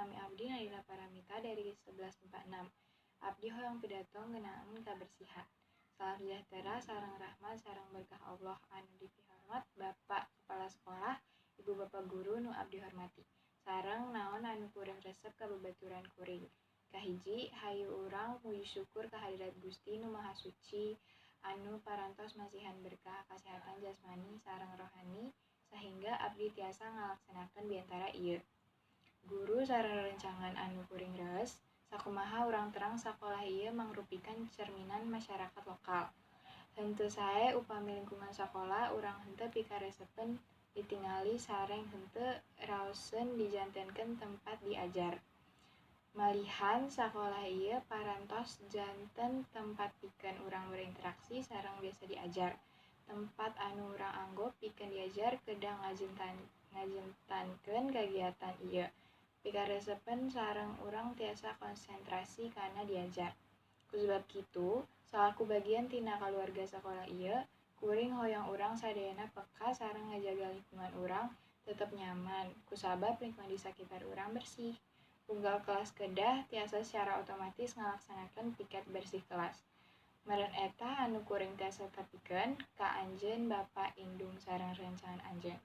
Nami abdi Nadila Paramita dari 1146. Abdi hoyong pidato ngeunaan kabersihan. Salam sejahtera, sareng rahmat, sareng berkah Allah anu dipihormat Bapak Kepala Sekolah, Ibu Bapak Guru nu abdi hormati. Sareng naon anu kuring resep ka babaturan kuring. Kahiji, hayu urang muji syukur ka hadirat Gusti Nu Maha Suci anu parantos masihan berkah kasehatan jasmani sareng rohani sahingga abdi tiasa ngalaksanakeun biantara ieu. Guru sareng rerencangan anu kuring reueus, sakumaha urang terang sakolah ieu mangrupikan cerminan masyarakat lokal. Henteu sae upami lingkungan sakola urang henteu pikaresepeun ditingali sareng henteu raoseun dijantenkeun tempat diajar. Malihan sakolah ieu parantos janten tempat pikeun urang berinteraksi sareng biasa diajar. Tempat anu urang anggo pikeun diajar kedah ngajentankeun kagiatan ieu. Pikaresepeun sareng urang tiasa konsentrasi kana diajar. Kusabab kitu, salaku bagian tina kaluarga sakolah ieu, kuring hoyong urang sadayana peka sareng ngajaga lingkungan urang tetep nyaman kusabab lingkungan di sakitar urang bersih. Unggal kelas kedah tiasa secara otomatis ngalaksanakeun piket bersih kelas. Meureun eta anu kuring tiasa tepikeun ka anjeun bapa indung sareng rerencangan anjeun.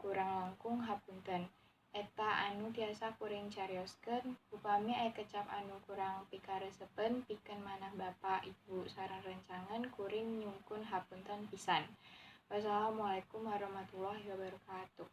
Kurang langkung hapunten. Eta anu tiasa kuring carioskeun, upami aya kecap anu kurang pikaresepeun pikeun manah bapa ibu sareng rerencangan kuring nyungkeun hapunten pisan. Wassalamualaikum warahmatullahi wabarakatuh.